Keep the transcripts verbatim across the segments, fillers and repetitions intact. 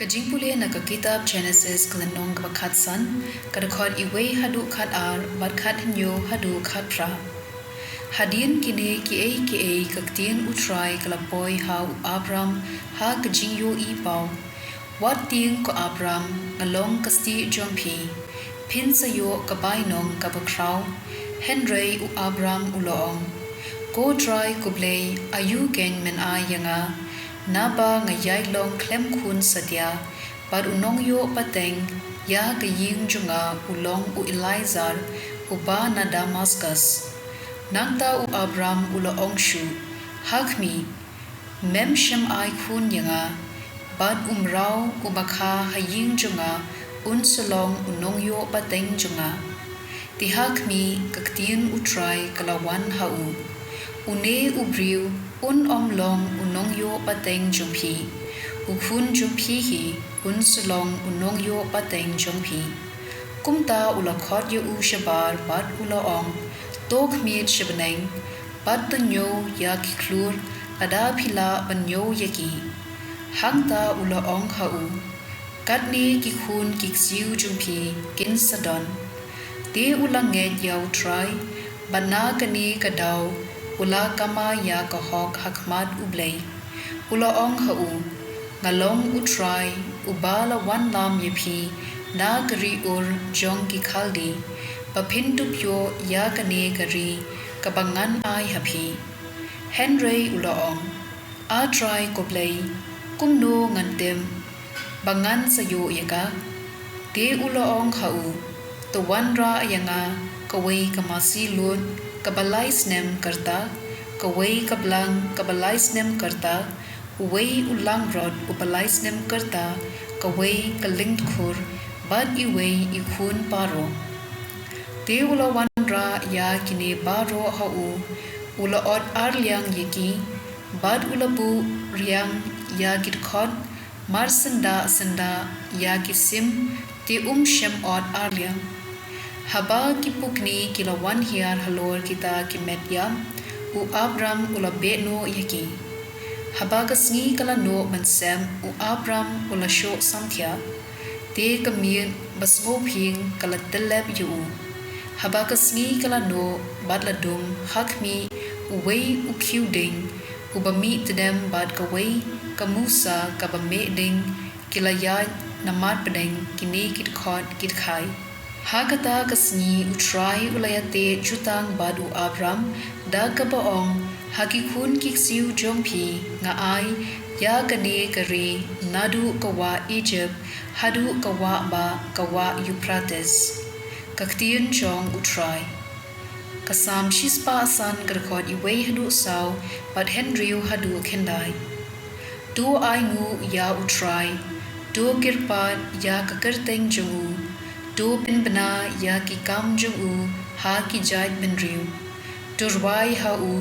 Ka jingpule na ka kitab Genesis ka lynnong kaba khatsan, ka dkhot iwei haduh khatar, bad khathynñiew haduh khatphra. Hadien kine kiei kiei ka ktien U Trai ka la poi ha u Abram ha ka jingïohi paw. Wat tieng ko Abram, nga long ka stieh jong phi. Phin sa ïoh ka bainong kaba khraw. Hynrei u Abram u la ong, Ko Trai ko Blei, aïu kein men ai ïa nga, naba nga ïai long khlem khun satia, bad u nongïoh pateng ïa ka ïing jong nga u long u Eliezer uba na Damaskus. Nangta u Abram u la ong shuh, Ha khmih, mem shym ai khun ïa nga, bad u mraw uba kha ha ïing jong nga un sa long u nongïoh pateng jong nga. Te ha khmih, ka ktien U Trai ka la wan ha u, Une u briew un ym long u nongïoh pateng jong phi, u khun jong phi hi un sa long u nongïoh pateng jong phi. Kumta u la khot ïa u shabar bad u la ong, To khmied sha bneng, bad to ñiew ïa ki khlur lada phi lah ban ñiew ïa ki. Hangta u la ong ha u, Katne ki khun ki ksiew jong phi kin sa don. Te u la ngeit ïa U Trai, bad na kane ka daw u la kamai ïa ka hok ha khmat U Blei. U la ong ha u, Nga long U Trai uba la wanlam ïa phi na ka ri Ur jong ki Khaldi, ba phin dup ïoh ïa kane ka ri kaba ngan ai ha phi. Hynrei u la ong, A Trai ko Blei, kumno ngan tip ba ngan sa ïoh ïa ka? Te u la ong ha u, To wanrah ïa nga kawei ka masi lut kaba lai snem ka rta, kawei ka blang kaba lai snem ka rta, uwei u langbrot uba lai snem ka rta, kawei ka lyngdkhur, bad iwei i khun baroh. Te u la wanrah ïa kine baroh ha u, u la ot arliang ïa ki, bad u la buh riang ïa ki dkhot, mar syndah syndah ïa ki sim, te um shym ot arliang. Haba ki pukni ki la wan hiar halor kita ki met ïap, u Abram u la beh noh ïa ki. Haba ka sngi ka la noh ban sep, u Abram u la shoh samthiah. Te ka miet ba sngewbha ka la tyllep ïa u. Haba ka sngi ka la noh bad la dum, ha khmih, uwei u khiew ding uba mih tdem bad kawei ka musa kaba meh ding ki la ïaid na marpdeng kine ki dkhot ki dkhai. Ha kata ka sngi U Trai u la ïateh jutang bad u Abram da kaba ong, Ha ki khun ki ksiew jong phi nga ai ïa kane ka ri, naduh ka wah Ijipt haduh ka wah bah ka wah Euphrates. Ka ktien jong U Trai. Ka Salm shispah san, ka dkhot iwei haduh saw, bad hynriew haduh khyndai. To ai nguh ïa U Trai, to kyrpad ïa ka kyrteng jong u, to pynbna ïa ki kam jong u ha ki jaid bynriew. To rwai ha u,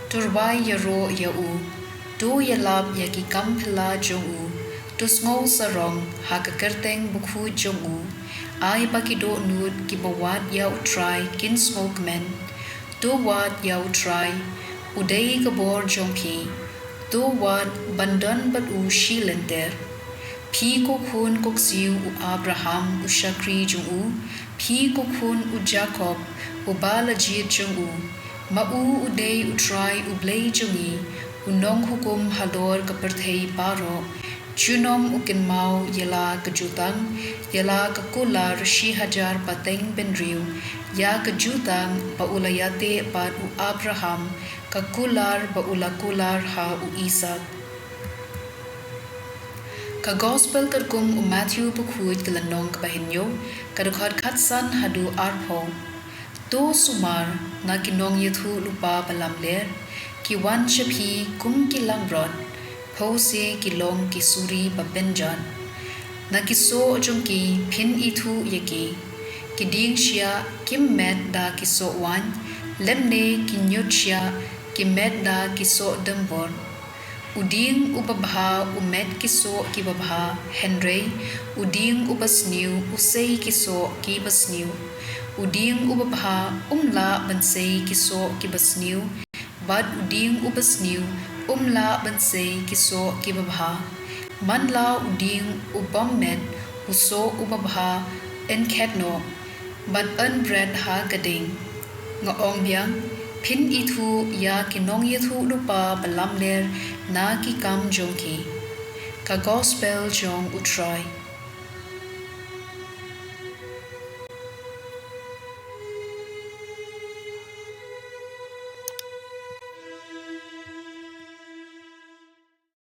to rwai ïaroh ïa u, to ïalap ïa ki kam phylla jong u, to sngew sarong ha ka kyrteng bakhuid jong u. Ai ba ki dohnud kiba wad ïa U Trai kin sngewkmen. To wad ïa U Trai, u dei ka bor jong phi. To wad ban don bad u shi lynter. Phi ko khun ko ksiew u Abraham u shakri jong u, phi ko khun u Jakob uba la jied jong u. Ma u u dei U Trai U Blei jong ngi, u nonghukum halor ka pyrthei baroh. Junom u kynmaw ïa la ka jutang, ïa la ka kular shi hajar pateng bynriew, ïa ka jutang ba u la ïateh bad u Abraham, ka kular ba u la kular ha u Isaak. Ka Gospel katkum u Mathaiw bakhuid, ka lynnong kaba hynñiew, ka dkhot khatsan haduh arphew. To sumar na ki nongïathuhlypa balamler, ki wan sha phi kum ki langbrot, phewse ki long ki suri ba pynjot. Na ki soh jong ki phin ithuh ïa ki. Ki dieng shiah kim met da ki soh waiñ, lymne ki ñiut shiah ki met da ki soh dymbor. U dieng uba bha u met ki soh kiba bha, hynrei u dieng uba sniew u sei ki soh kiba sniew. U dieng uba bha um lah ban sei ki soh kiba sniew, bad u dieng uba sniew um lah ban sei ki soh kiba bha. Man la u dieng u bymmet u soh u babha yn khet noh, bad yn bret ha ka ding. Nga ong biang, phin ithuh ïa ki nongïathuhlypa balamler na ki kam jong ki. Ka Gospel jong U Trai.